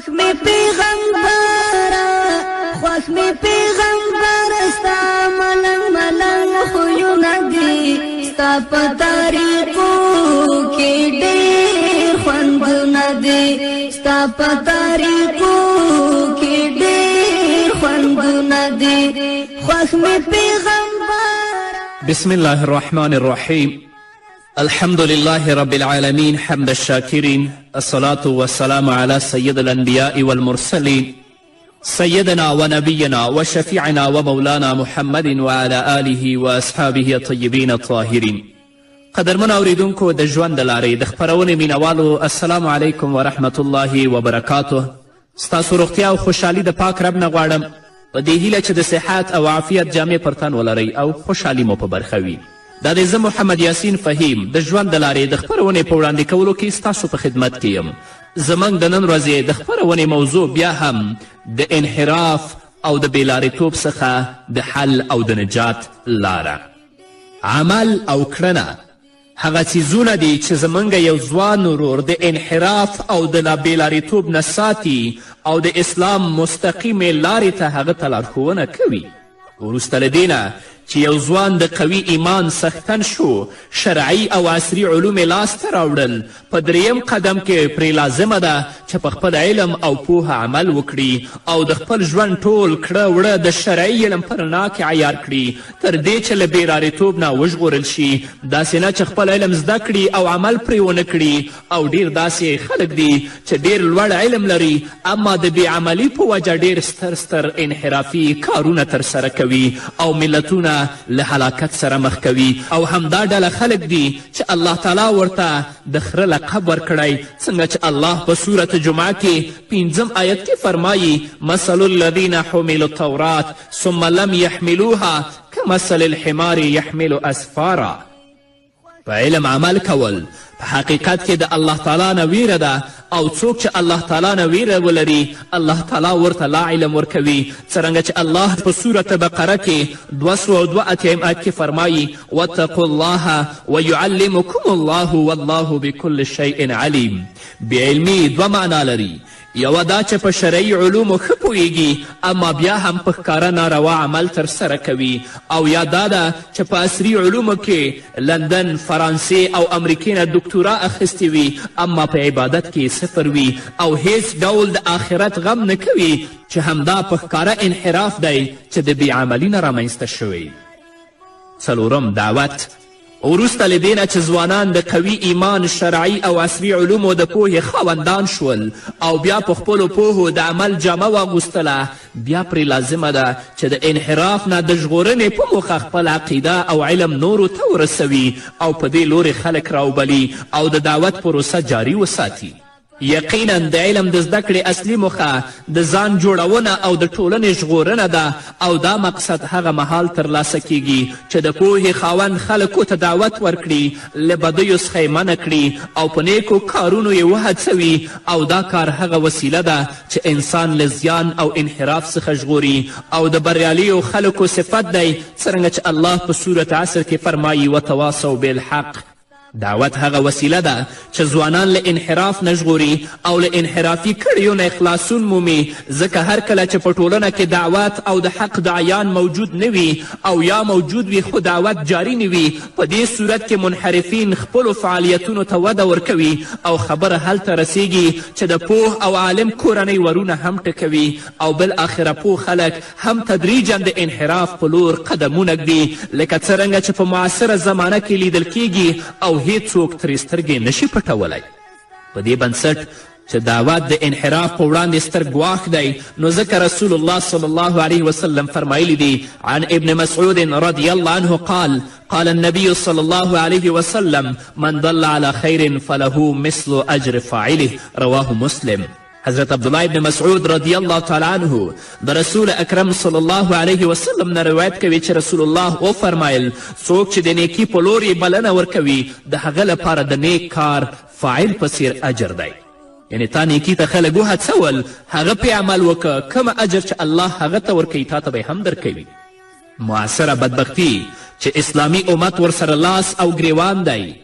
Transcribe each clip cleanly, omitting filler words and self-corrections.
خوښ مې پیغمبره، خوښ مې پیغمبره، ستا ملنګ ملنګ خویونه دي، ستا په طریقو کې ډېر خوندونه دي، ستا په طریقو کې ډېر خوندونه دي. خوښ مې پیغمبره. بسم الله الرحمن الرحیم. الحمد لله رب العالمين، حمد الشاكرين، الصلاة والسلام على سيد الأنبياء والمرسلين، سيدنا ونبينا وشفيعنا ومولانا محمد وعلى آله وأصحابه الطيبين الطاهرين. قدرمن اوریدونکو، د ژوند د لارې د خپرونې مینوالو، السلام علیکم ورحمت الله وبرکاته. ستاسو روغتیا او خوشحالي د پاک رب نه غواړم، په دې هیله چې د صحت او عافیت جامې پر تن ولرئ او خوشحالي مو په برخه وي. دا دی زه محمد یاسین فهیم د ژوند د لارې د خپرونې په وړاندې کولو کې ستاسو په خدمت کې یم. زموږ د نن ورځې د خپرونې موضوع بیا هم د انحراف او د بېلارېتوب څخه د حل او د نجات لاره. عمل او کړنه هغه څیزونه دي چې زموږ یو ځوان ورور د انحراف او د بېلارېتوب نه ساتي او د اسلام مستقیمې لارې ته هغه ته لارښوونه کوي. وروسته له دې نه چې یو ځوان د قوي ایمان څښتن شو، شرعي او عصري علوم یې لاسته راوړل، په دریم قدم کې پرې لازمه ده چې په خپل علم او پوهه عمل وکړي او د خپل ژوند ټول کړه وړه د شرعي علم په رڼا کې عیار کړي، تر دې چې له بېلارېتوب نه وژغورل شي. داسې نه چې خپل علم زده کړي او عمل پرې ونه کړي. او ډېر داسې خلک دي چې ډېر لوړ علم لري، اما د بې عملي په وجه ډېر ستر ستر انحرافي کارونه ترسره کوي او ملتونه له هلاکت سره مخ کوي. او همدا ډله خلک دي چې الله تعالی ورته د خره لقب ورکړی، څنګه چې الله په سورة جمعه کې پنځم آیت کې فرمایي: مثل الذین حملوا التورات ثم لم يحملوها كمثل الحمار يحمل اسفارا. په علم عمل کول په حقیقت کې د الله تعالی نه ویره ده، او څوک چې الله تعالی نه ویره ولري، الله تعالی ورته لا علم ورکوي. څرنګه چې الله په سورة بقره کې 282 آیت کې فرمایي: واتقوا الله ويعلمكم الله والله بكل شيء علیم. بې علمي دوه معنا لري: یوه دا چې په شرعي علومو ښه پوهیږي، اما بیا هم په ښکاره ناروا عمل ترسره کوي، او یا دا ده چې په عصري علومو کې لندن، فرانسې او امریکې نه دکتورا اخیستې وي، اما په عبادت کې صفر وي او هیڅ ډول د آخرت غم نه کوي، چې همدا په ښکاره انحراف دی چې د بې عملي نه رامنځته شوی. څلورم، دعوت. وروسته له دې نه چې ځوانان د قوي ایمان، شرعي او عصري علومو د پوهې خاوندان شول او بیا په خپلو پوهو د عمل جامه واغوستله، بیا پرې لازمه ده چې د انحراف نه د ژغورنې په موخه خپل عقیده او علم نورو ته ورسوي او په دې لورې خلک راوبلي او د دعوت پروسه جاري وساتي. یقینا د علم د زده کړې اصلي موخه د ځان جوړونه او د ټولنې ژغورنه ده، او دا مقصد هغه مهال ترلاسه کیږي چې د پوهې خاوند خلکو ته دعوت ورکړي، له بدیو څخه یې منع کړي او په نیکو کارونو یې وهڅوي. او دا کار هغه وسیله ده چې انسان له زیان او انحراف څخه ژغوري او د بریالیو خلکو صفت دی، څرنګه چې الله په سورة عصر کې فرمایي: وتواصوا بالحق. دعوت هغه وسیله ده چې ځوانان له انحراف نه ژغوري او له انحرافي کړیو نه خلاصون مومي، ځکه هر کله چې په ټولنه کې دعوت او د حق داعیان موجود نه وي، او یا موجود وي خو دعوت جاري نه وي، په دې صورت کې منحرفین خپلو فعالیتونو ته وده ورکوي او خبره هلته رسیږي چې د پوه او عالم کورنۍ ورونه هم ټکوي، او بالاخره پوه خلک هم تدریجا د انحراف په لور قدمونه ږدي، لکه څرنګه چې په معاصره زمانه کې لیدل کیږي او هیڅوک ترې سترګې نشي پټولی. په دې بنسټ چې دعوت د انحراف په وړاندې ستر ګواښ دی، نو ځکه رسول الله صلی الله علیه وسلم فرمایلی دي: عن ابن مسعود رضی الله عنه قال: قال النبي صلى الله عليه وسلم: من دل على خير فله مثل أجر فاعله. رواه مسلم. حضرت عبدالله ابن مسعود رضی الله تعالی عنه د رسول اکرم صلی الله علیه وسلم نه روایت کوي چې رسول الله وفرمایل: څوک چې د نیکي په لور یې بلنه ورکوي، د هغه لپاره د نیک کار فاعل په څیر اجر دی. یعنې تا نیکي ته خلک وهڅول، هغه پرې عمل وکړه، کوم اجر چې الله هغه ته ورکوي تا ته به یې هم درکوي. معاصره بدبختي چې اسلامي امت ورسره لاس او ګریوان دی،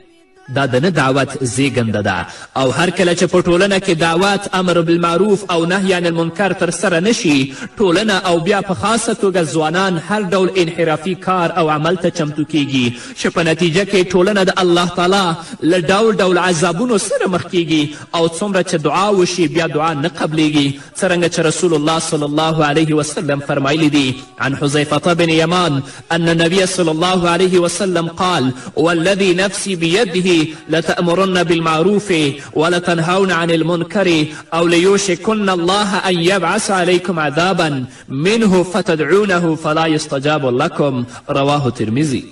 دا د نه دعوت زیږنده ده. او هر کله چې په ټولنه کې دعوت، امر بالمعروف او نهی عن المنکر ترسره نشي، ټولنه او بیا په خاصه توګه ځوانان هر ډول انحرافي کار او عمل ته چمتو کیږي، چې په نتیجه کې ټولنه د الله تعالی له ډول ډول عذابونو سره مخ کیږي. او څومره چې دعا وشي بیا دعا نه قبلیږي، څرنګه چې رسول الله صلی الله علیه وسلم فرمایلی دي: عن حذیفة بن یمان ان النبي صلی الله علیه وسلم قال: والذي نفسي بيده لتأمرن بالمعروف ولتنهون عن المنكر أو ليوشكن الله أن يبعث عليكم عذابا منه فتدعونه فلا يستجاب لكم. رواه الترمذي.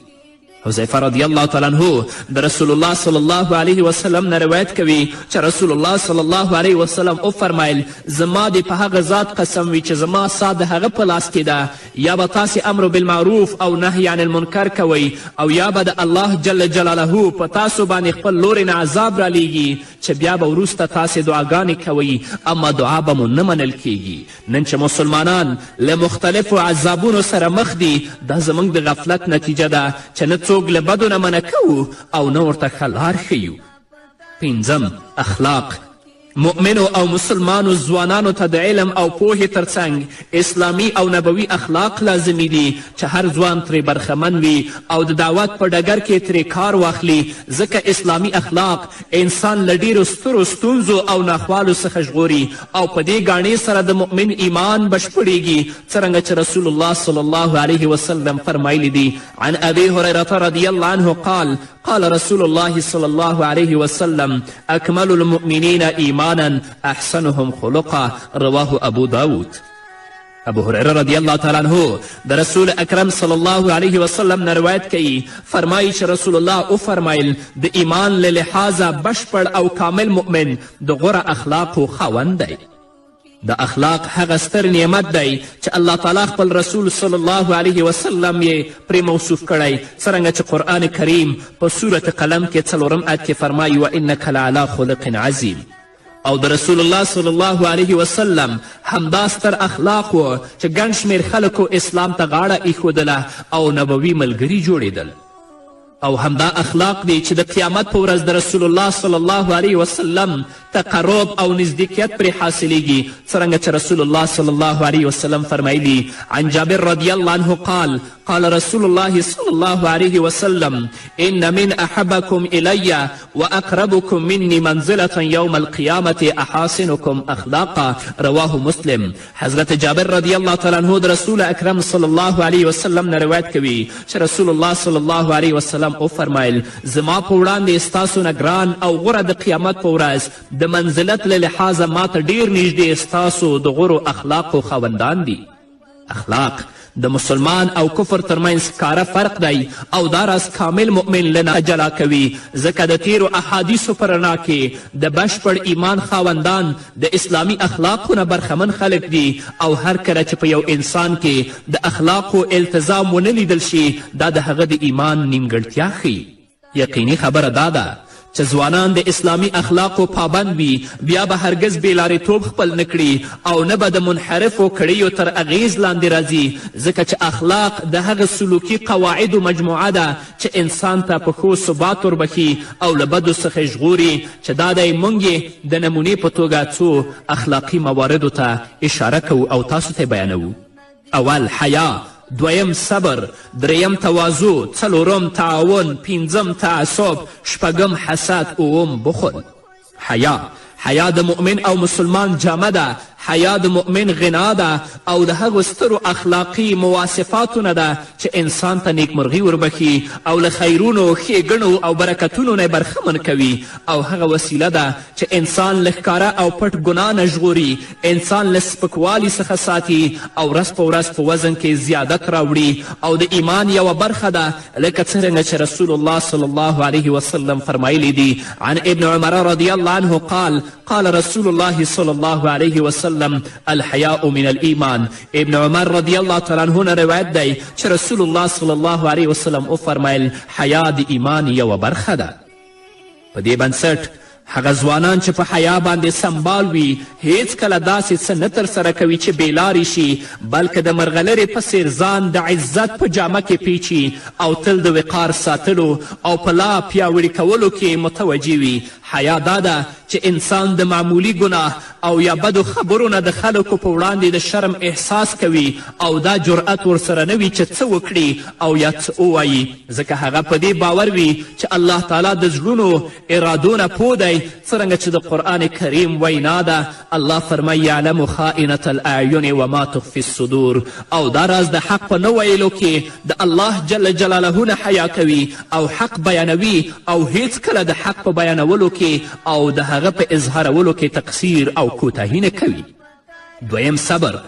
حذیفه رضی الله تعالی عنه د رسول الله صلی الله علیه وسلم نه روایت کوي چې رسول الله صلی الله علیه وسلم وفرمایل: زما دې په هغه ذات قسم وي چې زما ساه د هغه په لاس کې ده، یا به تاسې امر بالمعروف او نهی عن المنکر کوئ، او یا به د الله جل جلاله په تاسو باندې خپل لورې نه عذاب رالیږي، چې بیا به وروسته تاسې دعاګانې کوئ، اما دعا به مو نه منل کیږي. نن چې مسلمانان له مختلفو عذابونو سره مخ دي، دا زموږ د غفلت نتیجه ده چې نه څوک له بدو نه منع کوو او نه ورته ښه لار ښیو. پنځم، اخلاق. مؤمنو او مسلمانو ځوانانو ته د علم او پوهې ترڅنګ اسلامي او نبوي اخلاق لازمي دي، چې هر ځوان ترې برخمن وي او د دعوت په ډګر کې ترې کار واخلي، ځکه اسلامي اخلاق انسان له ډیرو سترو ستونزو او ناخوالو څخه ژغوري، او په دې ګاڼې سره د مؤمن ایمان بشپړیږي، څرنګه چې رسول الله صلی الله علیه وسلم فرمایلی دي: عن ابي هريرة رضي الله عنه قال: قال رسول الله صلى الله عليه وسلم: أكمل المؤمنين إيمانا أحسنهم خلقا. رواه أبو داود. ابو هريره رضی الله تعالی عنه د رسول اکرم صلی الله علیه وسلم نه روایت کوي، فرمایي چې رسول الله وفرمایل: د ایمان له لحاظه بشپړ او کامل مؤمن د غوره اخلاقو خاوند دی. د اخلاق هغه ستر نعمت دی چې الله تعالی خپل رسول صلی الله علیه وسلم یې پرې موصوف کړی، څرنګه چې قرآن کریم په سورة قلم کې څلورم آیت کې فرمایي: وانک لعلی خلق عظیم. او د رسول الله صلی الله علیه وسلم همدا ستر اخلاق و چې ګڼ شمېر خلکو اسلام ته غاړه ایښودله او نبوي ملګري جوړېدل. او همدا اخلاق دی چې د قیامت په ورځ د رسول الله صلی الله علیه وسلم تقرب او نزدیکیت پرې حاصلیږي، څرنګه چې رسول الله صلی الله علیه وسلم فرمایلی: عن جابر رضی الله عنه قال: قال رسول الله صلی الله علیه وسلم: إن من أحبكم إلي وأقربكم مني منزلة يوم القيامة أحاسنكم أخلاقا. رواه مسلم. حضرت جابر رضی الله تعالی عنه د رسول اکرم صلی الله علیه وسلم نه روایت کوي چې رسول الله صلی الله علیه وسلم وفرمایل: زما په وړاندې ستاسو نه ګران او غوره د قیامت په ورځ د منزلت له لحاظه ما ته ډیر نږدې ستاسو د غورو اخلاقو خاوندان دي. اخلاق د مسلمان او کفر ترمنځ ښکاره فرق دی، او دا راز کامل مؤمن له نه جلا کوي، ځکه د تیرو احادیثو په رڼا کې د بشپړ ایمان خاوندان د اسلامي اخلاقو نه برخمن خلک دي. او هر کله چې په یو انسان کې د اخلاقو التزام ونه لیدل شي، دا د هغه د ایمان نیمګړتیا ښیي. یقیني خبره دا ده چې ځوانان د اسلامي اخلاقو پابند وي، بیا به هرګز بېلارېتوب خپل نه کړي او نه به د منحرفو کړیو تر اغیز لاندې راځي، ځکه چې اخلاق د هغه سلوکي قواعدو مجموعه ده چې انسان ته په ښو ثبات وربښي او له بدو څخه یې ژغوري، چې دا دی موږ یې د نمونې په توګه څو اخلاقي مواردو ته اشاره کوو او تاسو ته یې بیانوو. اول، حیا. دویم، صبر. دریم، تواضع. څلورم، تعاون. پنځم، تعصب. شپږم، حسد. اووم، بخل. حیا. حیا د مؤمن او مسلمان جامه ده. حیا د مؤمن غنا ده او د هغو سترو اخلاقي مواصفاتو نه ده چې انسان ته نیکمرغي وربښي او له خیرونو، ښېګڼو او برکتونو نه برخمن کوي، او هغه وسیله ده چې انسان له ښکاره او پټ ګناه نه ژغوري، انسان له سپکوالي څخه ساتي او ورځ په ورځ په وزن کې زیادت راوړي، او د ایمان یوه برخه ده، لکه څرنګه چې رسول الله صلی الله علیه وسلم فرمایلی دي: عن ابن عمر رضی الله عنه قال: قال رسول الله صلی الله علیه وسلم: الحیاء من الایمان. ابن عمر رضی الله تعالی عنه نه روایت دی چې رسول الله صلی الله علیه وسلم وفرمایل: حیا د ایمان یوه برخه ده. په دې بنسټ هغه ځوانان چې په حیا باندې سمبال وي هیڅکله داسې څه نه ترسره کوي چې بېلارې شي، بلکې د مرغلرې په څیر ځان د عزت په جامه کې پیچي او تل د وقار ساتلو او په لا پیاوړي کولو کې متوجه وي. حیا دا ده چې انسان د معمولي ګناه او یا بدو خبرو نه د خلکو په وړاندې د شرم احساس کوي او دا جرأت ورسره نه وي چې څه وکړي او یا څه ووایي، ځکه هغه په دې باور وي چې الله تعالی د زړونو ارادو نه پوه دی، څرنګه چې د قرآن کریم وینا ده، الله فرمایي یعلم خائنة الاعین وما تخفي الصدور. او دا راز د حق په نه ویلو کې د الله جل جلاله نه حیا کوي او حق بیانوي او هیڅکله د حق په بیانولو کې او د هغه په اظهارولو کې تقصیر او کوتاهي نه کوي. دویم صبر.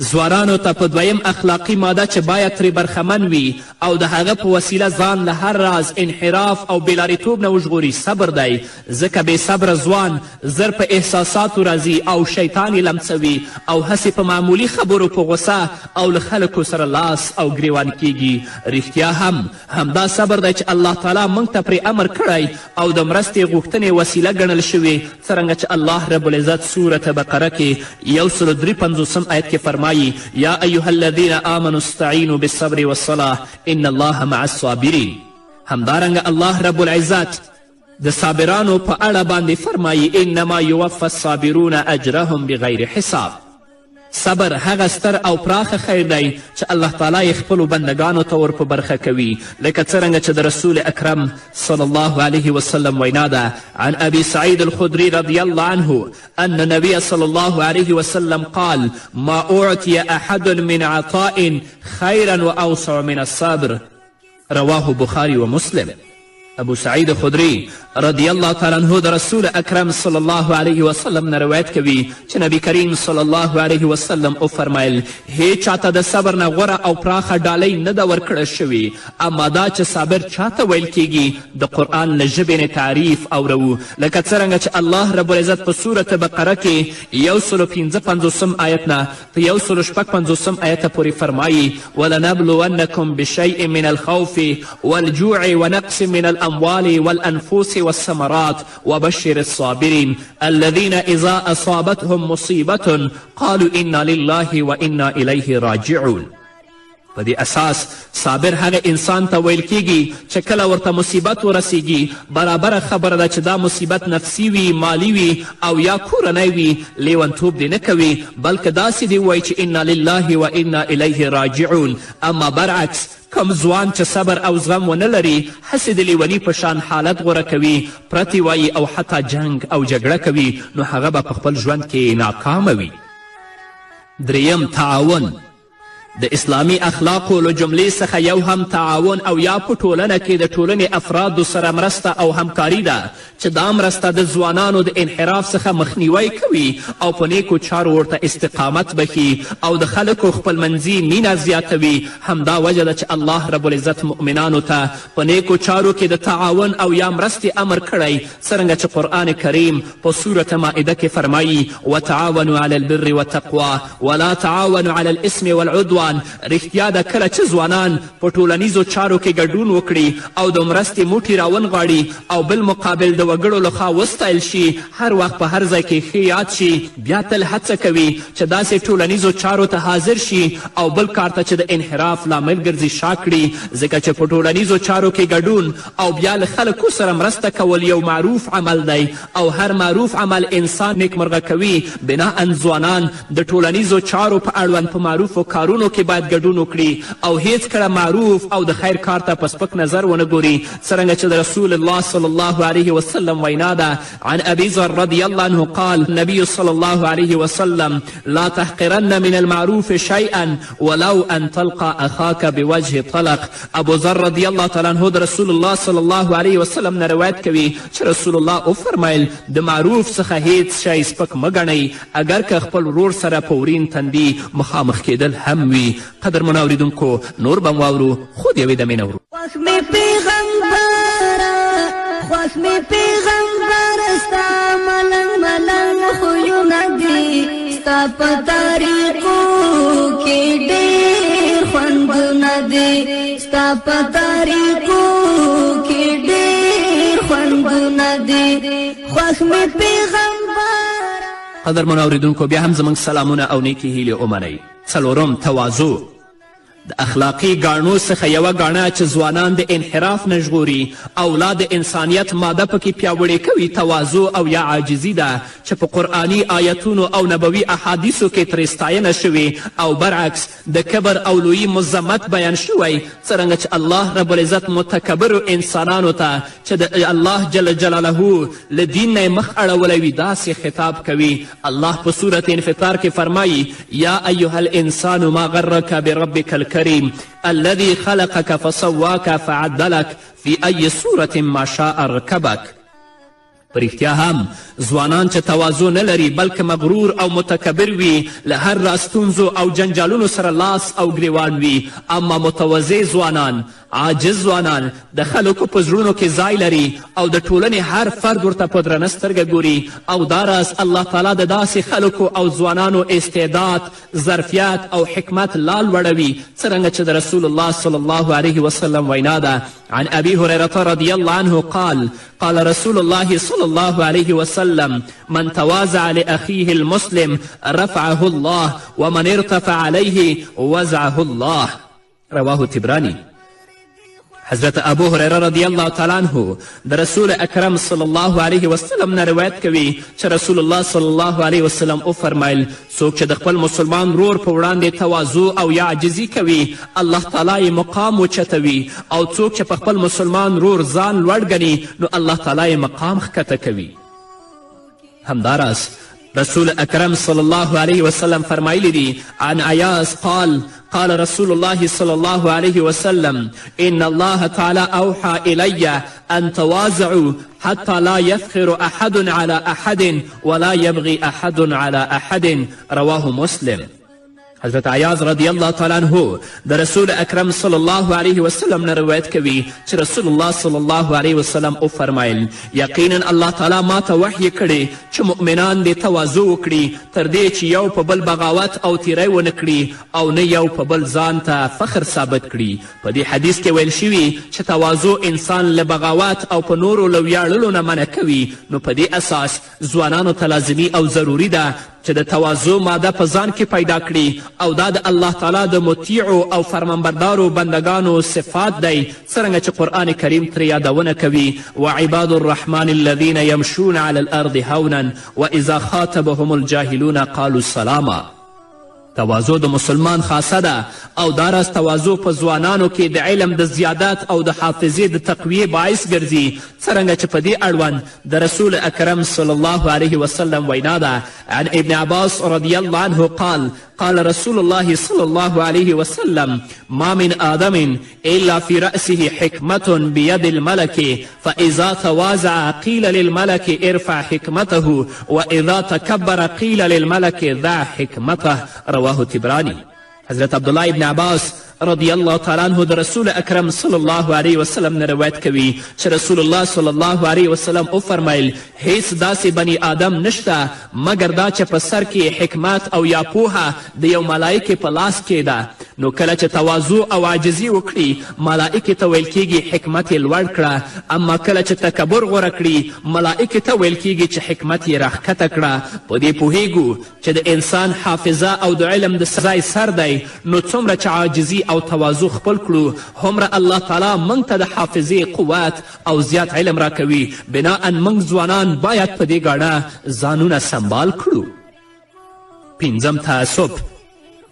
ځوانانو ته په دویم اخلاقي ماده چې باید ترې برخمن وي او د هغه په وسیله ځان له هر راز انحراف او بېلارېتوب نه وژغوري صبر دی، ځکه بې صبره ځوان زر په احساساتو راځي او شیطان یې لمڅوي او هسې په معمولي خبرو په غوسه او له خلکو سره لاس او ګریوان کیږي. رښتیا هم همدا صبر دی چې الله تعالی موږ ته پرې امر کړی او د مرستې غوښتنې وسیله ګڼل شوې، څرنګه چې الله رب العزت سورة بقره کې 153 آیت کې فرمایي یا ایها الذین آمنوا استعینوا بالصبر والصلاة ان الله مع الصابرین. همدارنګه الله رب العزت د صابرانو په اړه باندې فرمایي انما یوفى الصابرون اجرهم بغیر حساب. صبر هغه ستر او پراخه خیر دی چې الله تعالی یې خپلو بندګانو ته ور په برخه کوي، لکه څرنګه چې د رسول اکرم صلی الله علیه وسلم وینا ده، عن ابي سعید الخدري رضی الله عنه ان النبي صلی الله علیه وسلم قال ما اعطي احد من عطاء خیرا واوسع من الصبر. رواه بخاري ومسلم. ابو سعید خدری رضی الله تعالی عنه د رسول اکرم صلی الله علیه وسلم نه روایت کوي چې نبی کریم صلی الله علیه وسلم وفرمیل هیچا ته د صبر نه غوره او پراخه ډالۍ نه ده ورکړل شوې، اما دا چې صابر چاته ویل کیږي د قرآن له ژبې نه تعریف اورو، لکه څرنګه چې الله رب العزت په سورة بقره کې 155 آیت نه په 156 آیته پورې فرمایي ولنبلونکم بشیء من الخوف والجوع ونقص من الأموال والأنفس والثمرات وبشر الصابرين الذين إذا أصابتهم مصيبة قالوا إنا لله وإنا إليه راجعون. په دې اساس صابر هغه انسان ته ویل کیږي چې کله ورته مصیبت ورسیږي، برابره خبره ده چې دا مصیبت نفسي وي، مالي وي او یا کورنی وي، لیونتوب دې نه کوي، بلکې داسې دې ووایي چې انا لله و انا الیه راجعون. اما برعکس کوم ځوان چې صبر او زغم ونه لري هسې د لیوني په شان حالت غوره کوي، پرتې وایي او حتی جنګ او جګړه کوي، نو هغه به په خپل ژوند کې ناکامه وي. دریم تعاون. د اسلامي اخلاقو له جملې څخه یو هم تعاون او یا په ټولنه کې د ټولنې افرادو سره مرسته او همکاري ده، چې دا مرسته د ځوانانو د انحراف څخه مخنیوی کوي او په نیکو چارو ورته استقامت بښي او د خلکو خپلمنځي مینه زیاتوي. همدا وجه ده چې الله رب العزت مؤمنانو ته په نیکو چارو کې د تعاون او یا مرستې امر کړی، څرنګه چې قرآن کریم په سورة مائده کې فرمایي وتعاونوا علی البر والتقوا ولا تعاونوا علی الاسم والعدوان. رښتیا ده کله چې ځوانان په ټولنیزو چارو کې ګډون وکړي او د مرستې موټي راونغاړي او بالمقابل د وګړو لخوا وستایل شي، هر وخت په هر ځای کې ښه یاد شي، بیا تل هڅه کوي چې داسې ټولنیزو چارو ته حاضر شي او بل کار ته چې د انحراف لامل ګرځي شا کړي، ځکه چې په ټولنیزو چارو کې ګډون او بیا له خلکو سره مرسته کول یو معروف عمل دی او هر معروف عمل انسان نیکمرغه کوي. بناءً ځوانان د ټولنیزو چارو په اړوند په معروفو کارونو کې باید ګډون وکړي او هیڅکله معروف او د خیر کار ته په سپک نظر ونه ګوري، څرنګه چې د رسول الله صلی الله علیه وسلم وینا ده، عن ابي ذر رضی الله عنه قال النبي صلی الله علیه وسلم لا تحقرن من المعروف شيئا ولو ان تلقى اخاك بوجه طلق. ابو ذر رضی الله تعالی عنه د رسول الله صلی الله علیه وسلم نه روایت کوي چې رسول الله وفرمیل د معروف څخه هیڅ شی سپک مه ګڼئ، اګر که خپل ورور سره په ورین تندي مخامخ کېدل هم وي. قدرمنو اورېدونکو نور به هم واورو، خو د یوې دمې نه ورو. خوښ مې پیغمبره، خوښ مې پیغمبره، ستا ملنګ ملنګ خویونه دي، ستا په طریقو کې ډېر خوندونه دي، ستا په طریقو کې ډېر خوندونه دي. خوښ مې پیغمبر. قدرمنو اورېدونکو، بیا هم زموږ سلامونه او نیکې هیلې ومنئ. څلورم، تواضع. د اخلاقي ګاڼو څخه یوه ګاڼه چې ځوانان د انحراف نه ژغوري او لا د انسانیت ماده پکې پیاوړې کوي، تواضع او یا عاجزي ده چې په قرآني آیتونو او نبوي احادیثو کې ترې ستاینه شوې او برعکس د کبر او لویي مذمت بیان شوی. څرنګه چې الله رب العزت متکبرو انسانانو ته چې د الله جل جلاله له دین نه مخ اړولی وي داسې خطاب کوي. الله په سورة انفطار کې فرمایي: یا ایها الانسان ما غرک بربک الكريم الذي خلقك فسواك فعدلك في أي صورة ما شاء ركبك. په رښتیا هم ځوانان چې تواضع نه لري بلکې مغرور او متکبر وي، له هر راز ستونزو او جنجالونو سره لاس او ګریوان وي. اما متواضع ځوانان، عاجز ځوانان د خلکو په زړونو کې ځای لري او د ټولنې هر فرد ورته په درنه سترګه ګوري. او دا راز الله تعالی د داسې خلکو او ځوانانو استعداد، ظرفیت او حکمت لا لوړوي، څرنګه چې د رسول الله صلی الله علیه وسلم وینا ده: عن أبي هريرة رضي الله عنه قال: قال رسول الله صلى الله عليه وسلم: من تواضع لأخيه المسلم رفعه الله، ومن ارتفع عليه وزعه الله. رواه تبراني. حضرت ابو هریره رضی الله تعالی عنه د رسول اکرم صلی الله علیه وسلم نه روایت کوي چې رسول الله صلی الله علیه وسلم وفرمیل: څوک چې د خپل مسلمان ورور په وړاندې تواضع او یا عاجزي کوي، الله تعالی یې مقام اوچتوي، او څوک چې په خپل مسلمان ورور ځان لوړ ګڼي، نو الله تعالی یې مقام ښکته کوي. همداراز رسول اکرم صلی الله علیه وسلم فرمایلی دي: عن عیاض قال: قال رسول الله صلى الله عليه وسلم: إن الله تعالى أوحى إلي أن تواضعوا حتى لا يفخر أحد على أحد ولا يبغي أحد على أحد. رواه مسلم. حضرت عیاض رضی الله تعالی عنه د رسول اکرم صلی الله علیه وسلم نه روایت کوي چې رسول الله صلی الله علیه وسلم وفرمایل: یقینا الله تعالی ما ته وحی کړې چې مؤمنان دې تواضع وکړي، تر دې چې یو په بل بغاوت او تیری ونه کړي او نه یو په بل ځان ته فخر ثابت کړي. په دې حدیث کې ویل شوي چې تواضع انسان له بغاوت او په نورو له ویاړلو نه منع کوي. نو په دې اساس ځوانانو ته لازمي او ضروري ده چې د تواضع ماده په ځان کې پیدا کړي، او دا د الله تعالی د مطیعو او فرمانبردارو بندګانو صفات دی، څرنګه چې قرآن کریم ترې یادونه کوي: وعباد الرحمن الذین یمشون علی الارض هونا واذا خاطبهم الجاهلون قالوا سلاما. تواضع د مسلمان خاصه ده، او دا راز تواضع په ځوانانو کې د علم د زیادت او د حافظې د تقویې باعث ګرځي، څرنګه چې په دې اړوند د رسول اکرم صلی الله علیه وسلم وینا ده: عن ابن عباس رضی الله عنه قال: قال رسول الله صلى الله عليه وسلم: ما من آدم إلا في رأسه حكمة بيد الملك، فإذا تواضع قيل للملك ارفع حكمته، وإذا تكبر قيل للملك ضع حكمته. رواه تبراني. حضرت عبدالله ابن عباس رضی الله تعالی عنه د رسول اکرم صلی الله علیه وسلم نه روایت کوي چې رسول الله صلی الله علیه وسلم وفرمیل: هیڅ داسې بني آدم نشته مګر دا چې په سر کې حکمت او یا پوهه د یو ملایکې په لاس کې ده. نو کله چې تواضع او عاجزي وکړي، ملایکې ته ویل کیږي حکمت یې لوړ کړه، اما کله چې تکبر غوره کړي، ملایکې ته ویل کیږي چې حکمت یې راښکته کړه. په دې پوهیږو چې د انسان حافظه او د علم د ځای سر دی، نو څومره چې عاجزي او تواضع خپل کړو، هومره الله تعالی موږ ته د حافظې قوت او زیات علم راکوي. بناءً موږ ځوانان باید په دې ګاڼه ځانونه سمبال کړو. پنځم، تعصب.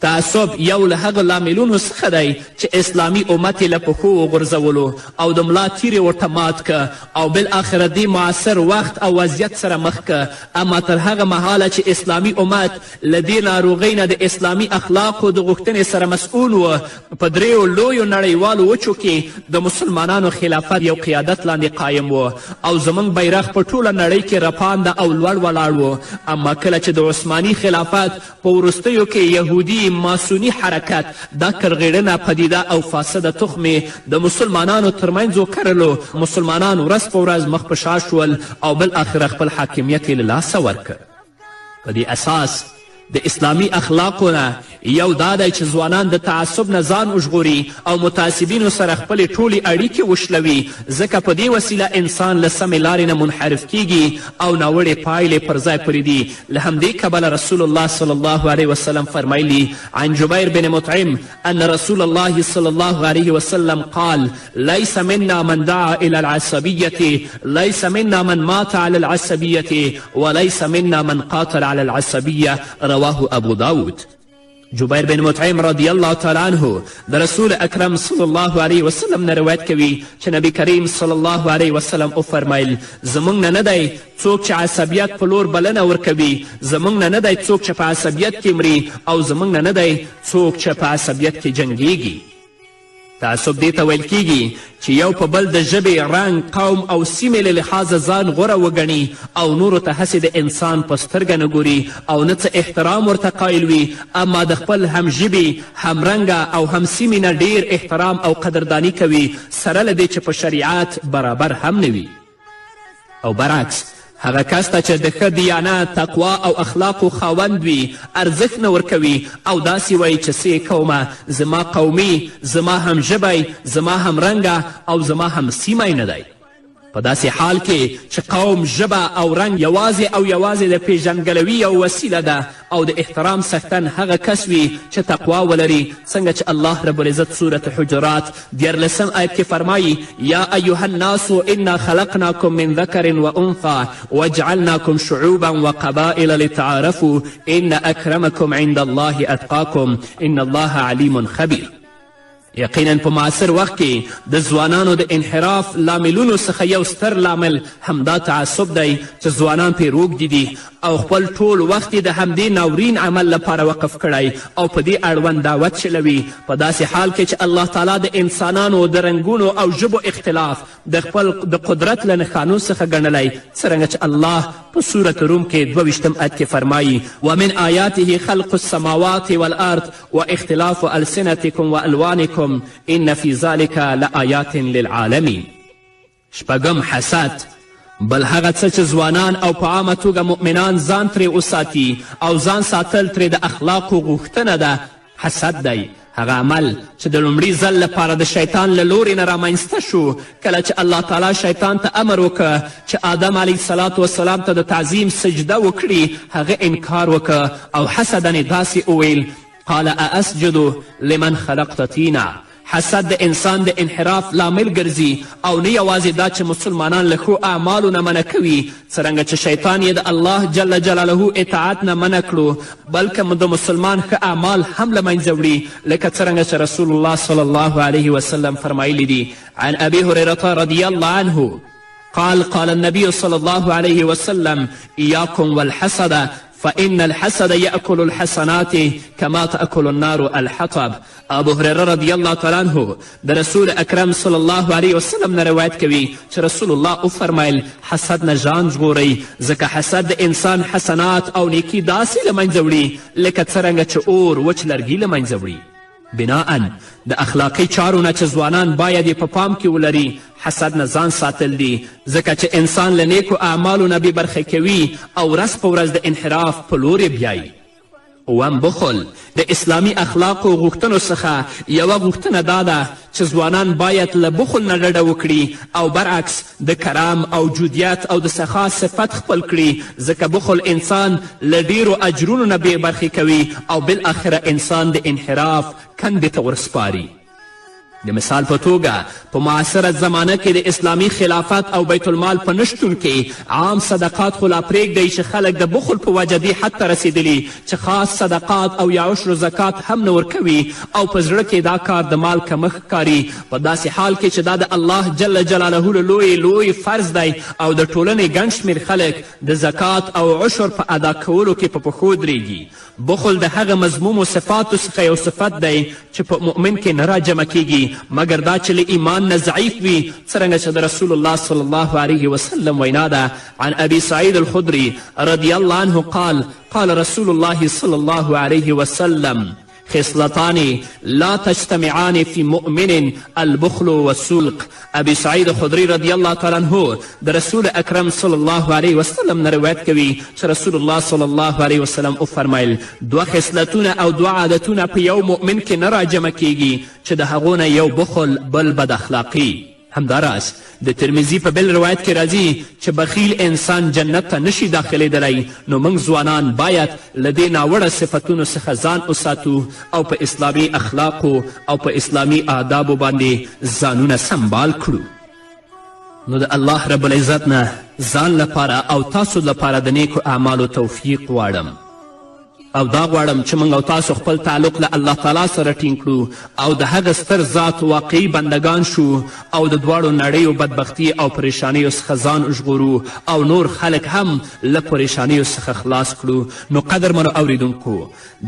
تعصب یو له هغه لاملونو څخه دی چې اسلامي امت یې له پښو وغورځولو او د ملا تیر یې ورته مات که او بالاخره دې معاصر وخت او وضعیت سره مخ که. اما تر هغه مهاله چې اسلامي امت له دې ناروغۍ نه د اسلامي اخلاقو د غوښتنې سره مسؤل و، په دریو لویو نړیوالو وچو کې د مسلمانانو خلافت یو قیادت لاندې قایم و او زموږ بیرغ په ټوله نړۍ کې رپانده او لوړ ولاړ و. اما کله چې د عثماني خلافت په وروستیو کې یهودي ماسوني حرکت دا کرغېړنه پدیده او فاسده تخمې د مسلمانانو ترمنځ وکرلو، مسلمانان ورځ په ورځ مخ په شا شول او بالاخره خپل حاکمیت یې له لاسه ورکړ. په دې اساس د اسلامي اخلاقو نه یو دا دی چې ځوانان د تعصب نه ځان وژغوري او متعصبینو سره خپلې ټولې اړیکې وشلوي، ځکه په دې وسیله انسان له سمې لارې نه منحرف کیږي او ناوړې پایلې پر ځای پرېږدي. له همدې کبله رسول الله صلی الله علیه وسلم فرمایلي: عن جبیر بن مطعم أن رسول الله صلى الله عليه وسلم قال: ليس منا من دعا إلى العصبية، ليس منا من مات على العصبية، وليس منا من قاتل على العصبية. رواه أبو داود. جبیر بن مطعم رضی الله تعالی عنه د رسول اکرم صلی الله علیه وسلم نه روایت کوي چې نبی کریم صلی الله علیه وسلم وفرمیل: زموږ نه نه دی څوک چې عصبیت په لور بلنه ورکوي، زموږ نه نه دی څوک چې په عصبیت کې مري، او زموږ نه نه دی څوک چې په عصبیت کې جنګیږي. تعصب دې ته ویل کیږي چې یو په بل د ژبې، رنګ، قوم او سیمې له لحاظه ځان غوره وګڼي او نورو ته هسې د انسان په سترګه نه ګوري او نه څه احترام ورته قایل وي، اما د خپل همژبي، همرنګه او هم سیمې نه ډیر احترام او قدردانی کوي، سره له دې چې په شریعت برابر هم نه وي. او برعکس هغه کس ته چې د ښه دیانت، تقوا او اخلاقو خاوند وي ارزښت نه ورکوي او داسې وایي چې څه یې کومه، زما قومي، زما هم ژبی، زما هم رنګه او زما هم سیمی نه دی. په داسې حال کې چې قوم، ژبه او رنګ یوازې او یوازې د پیژندګلوي یو وسیله ده او د احترام څښتن هغه کس وي چې تقوا ولري، څنګه چې الله رب العزت سورة حجرات دیارلسم آیت کې فرمایي: یا ایها الناس انا خلقناکم من ذکر و انثی وجعلناکم شعوبا وقبائل لتعارفوا ان اکرمکم عند الله اتقاکم ان الله علیم خبیر. یقینا په معاصر وخت کې د ځوانانو د انحراف لاملونو څخه یو ستر لامل همدا تعصب دی چې ځوانان پرې روږدي دي او خپل ټول وخت یې د همدې ناورین عمل لپاره وقف کړی او په دې اړوند دعوت چلوي، په داسې حال کې چې الله تعالی د انسانانو د رنګونو او ژبو اختلاف د خپل د قدرت له نښانو څخه ګڼلی، څرنګه چې الله په سورة روم کې 22 آیت کې فرمایي: ومن آیاته خلق السماوات والارض واختلاف السنتکم والوانکم ان فی ذلک لآیات للعالمین. شپږم، حسد. بل هغه څه چې ځوانان او په عامه توګه مؤمنان ځان ترې وساتي او ځان ساتل ترې د اخلاقو غوښتنه ده، حسد دی. هغه عمل چې د لومړي ځل لپاره د شیطان له لورې نه رامنځته شو، کله چې الله تعالی شیطان ته امر وکړ چې آدم علیه الصلاة والسلام ته د تعظیم سجده وکړي، هغه انکار وکړ او حسدا یې داسې وویل: قال أأسجد لمن خلقت طینا. حسد د انسان د انحراف لامل ګرځي او نه یوازې دا چې مسلمانان له ښو اعمالو نه منع کوي، څرنګه چې شیطان یې د الله جل جلاله اطاعت نه منع کړو، بلکه د مسلمان ښه اعمال هم له منځه وړي، لکه څرنګه چې رسول الله صلی الله علیه وسلم فرمایلی دي: عن ابي هريرة رضی الله عنه قال قال النبي صلى الله عليه وسلم: إياكم والحسد فإن الحسد يأكل الحسنات كما تأكل النار الحطب. ابو هريره رضی الله تعالی عنه د رسول اکرم صلی الله علیه وسلم نه روایت کوي چې رسول الله وفرمیل: حسد نه ځان ژغورئ، ځکه حسد د انسان حسنات او نیکي داسې له منځه وړي لکه څرنګه چې اور وچ لرګي له منځه وړي. بناءً د اخلاقي چارو نه چې ځوانان باید یې په پام کې ولري، حسد نه ځان ساتل دي، ځکه چې انسان له نیکو اعمالو نه بې برخې کوي او ورځ په ورځ د انحراف په لور یې بیایي. اووم، بخل. د اسلامي اخلاقو غوښتنو څخه یوه غوښتنه دا ده چې ځوانان باید له بخل نه ډډه وکړي او برعکس د کرم او جودیت او د سخا صفت خپل کړي، ځکه بخل انسان له ډیرو اجرونو نه بې برخې کوي او بالاخره انسان د انحراف کندې ته ورسپاري. د مثال په توګه په معاصره زمانه کې د اسلامي خلافت او بیت المال په نشتون کې عام صدقات خو لا پرېږدئ چې خلک د بخل په وجه دې حد ته رسېدلي چې خاص صدقات او یا عشر زکات هم نه ورکوي او په زړه کې دا کار د مال کمښت ښکاري، په داسې حال کې چې دا د الله جل جلاله له لوی لوی فرض دی او د ټولنې ګڼ شمېر خلک د زکات او عشر په ادا کولو کې په پښو درېږي. بخل د هغه مذمومو صفاتو څخه یو صفت دی چې په مؤمن کې نه راجمع کیږي، مګر دا چې له ایمان نه ضعیف وي، څرنګه چې د رسول الله صلی الله علیه وسلم وینا ده: عن ابي سعید الخدري رضی الله عنه قال قال رسول الله صلی الله علیه وسلم: خصلتان لا تجتمعان في مؤمن البخل والسلق. ابي سعید خدري رضی الله تعالی عنه د رسول اکرم صلی الله علیه وسلم نه روایت کوي چې رسول الله صلی الله علیه وسلم وفرمیل دوه خصلتونه او دوه عادتونه په یو مؤمن کې نه راجمع کیږي چې د هغو نه یو بخل بل بد اخلاقي. همداراز د ترمذي په بل روایت کې راځي چې بخیل انسان جنت ته نشي داخلېدلی. نو موږ ځوانان باید له دې ناوړه صفتونو څخه ځان وساتو او په اسلامي اخلاقو او په اسلامي آدابو باندې ځانونه سمبال کړو. نو د الله رب العزت نه ځان لپاره او تاسو لپاره د نیکو اعمالو توفیق غواړم او دا غواړم چې موږ او تاسو خپل تعلق له الله تعالی سره ټینګ کړو او د هغه ستر ذات واقعي بندګان شو او د دواړو نړیو بدبختي او پریشانیو څخه ځان وژغورو او نور خلک هم له پریشانیو څخه خلاص کړو. نو قدرمنو اوریدونکو،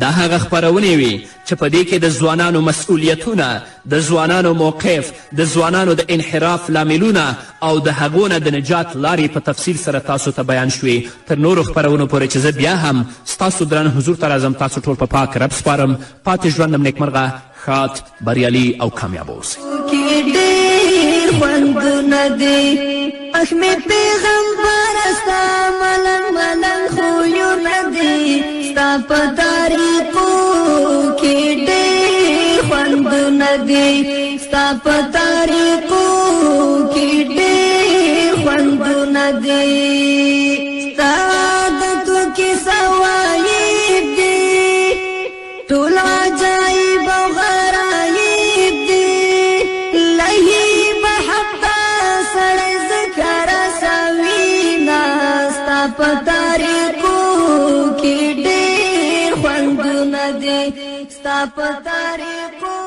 دا هغه خپرونې وې چې په دې کې د ځوانانو مسؤلیتونه، د ځوانانو موقف، د ځوانانو د انحراف لاملونه او د هغو نه د نجات لارې په تفصیل سره تاسو ته بیان شوې. تر نورو خپرونو پورې چې زه بیا هم ستاسو درانه حضور ته راځم، تاسو ټول په پاک رب سپارم. پاتې ژوند م نیکمرغه، ښاد، بریالي او کامیاب اوسئ. اخ مې پیغمبره ستا ملنګ ملنګ خویونه دي، ستا په طریقو کې ډېر خوندونه دي، ستا په طریقو کې ډېر خوندونه دي، ستا عادتو کې ثوایب دي، ټول عجایب او غرایب دي، لهیب حتی سړی ذکر سوینا، ستا په طریقو کې ډېر خوندونه دي، ستا په طریقو.